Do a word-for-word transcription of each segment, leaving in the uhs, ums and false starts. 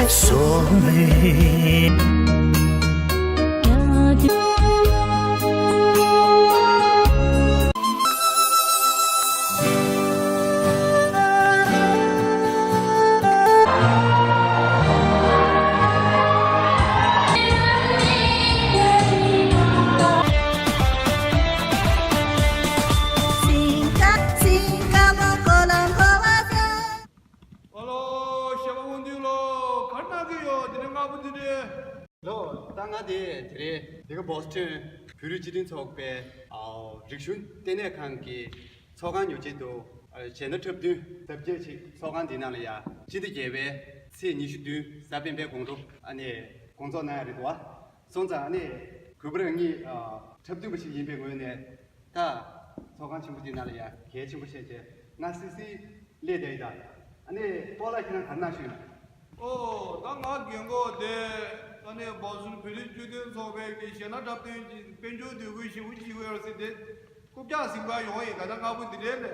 soulmate. ཨ་ལོ། ཞེ་པོ་དབང་འདུས་ལོ། ག་རེ་གནང་གི་ཡོད། དེ་རིང་སྔ་པོ་འདི་རེད། ལོ། ད་ང་དེ་དེ་རེད། འདི་ག་བོ་སི་ཊོན་བོད་རིགས་སྤྱི་མཐུན་ཚོགས་པའི་ཨ་རིག་གཞུང་ལྟེ་གནས་ཁང་གི་ཚོགས་ཁང་ཉོ་ཆེད་དུ་ཨ་གཞས་སྣ་འཁྲབ་སྟོན་གཟབ་རྒྱས་ཅིག་ཚོགས་ཁང་འདི་ནང་ལ་ཡ་སྤྱི་ཟླ་བརྒྱད་པའི་ཚེས་ཉི་ཤུ་བདུན་གཟའ་སྤེན་པའི་དགོང་དྲོ་ཨ་ནི་དགོང་ཚོགས་གནང་ཡ་རེད་འདུག་བ། སོང་ཙང་ཨ་ནི་གུས་པ་རང་ཉིད་ཨ་འཁྲབ་སྟོན་པ་ཞིག་ཡིན་པའི་ངོས་ནས། ད་ཚོགས་ཁང་ཆེན་པོ་འདི་ནང་ལ་ཡ་གལ་ཆེན་པོ་བྱས་བྱས་ང་སི་སི་སླེབས་བསྡད་ཡིན་ད། ཨ་ནི་སྤོ་ལགས་ཁྱེད་རང་ག་རེ་གནང་ཤོག་ཡིན། ཨོ་ད་ང་རྒན་གོག་དེ་ཨ་ནི་བོ་སི་ཊོན་བོད་རིགས་སྤྱི་མཐུན་ཚོགས་པའི་གི་གཞས་སྣ་འཁྲབ་སྟོན་གྱི་དཔལ་འབྱོར་འདོད་དགོས་ཞེ་པོ་ཅིག་ཡོད་རེད་ཟེར་དེ་རྐུབ་བཀྱག་ཟིན་པ་ཡོང་ཡིན། ད་ལྟ་སྔ་པོ་འདི་འདྲའི་ལས།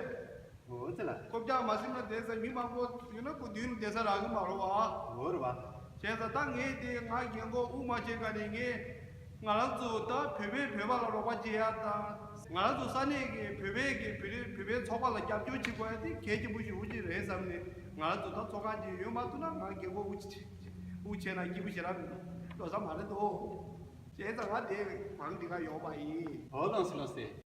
འོ་ཙི་ལ། རྐུབ་བཀྱག་མ་ཟིན་ན་བསྡད་ས་མི་མང་པོ་ཡོད་ན་སྐུ་མདུན་ལ་བསྡད་ས་རག་གི་མ་རེད་བ། འོ་རེད་བ། བྱས་ཙང་ད་ངས་དེ་ང་རྒན་གོག་དབུ་མ་ཆེ་ག་ནས་ངས་ང་རང་ཚོ་ད་བོད་པས་བོད་པ་ལ་རོགས་པ་བྱེད་ཡ་དང་། ང་རང་ཚོ་ས་གནས་ཀྱི་བོད་པའི་གི་བོད་རིགས་བོད་པའི་ཚོགས་པ་ལ་རྒྱབ་སྐྱོར་བྱེད་དགོས་ཡ་དེ་གལ་ཆེན་པོ་ཞེ་པོ་ཅིག་རེད་བསམ་ནས། ང་རང་ཚོ་ད་ཚོགས་ཁང་ཅིག་ཡོད་མ་ཐུབ་ན་ང་རྒན་གོག་དབུ་ཆེ་དབུ་ཆེ་ན་སྐྱིད་པོ་ཞེ་དྲག་མི་འདུག་ལོ་ས་མ་རེད་དོ། བྱས་ཙང་ང་དེ་བང་འདི་ག་ཡོང་བ་ཡིན། འོ་ལགས་སེ་ལགས་སེ།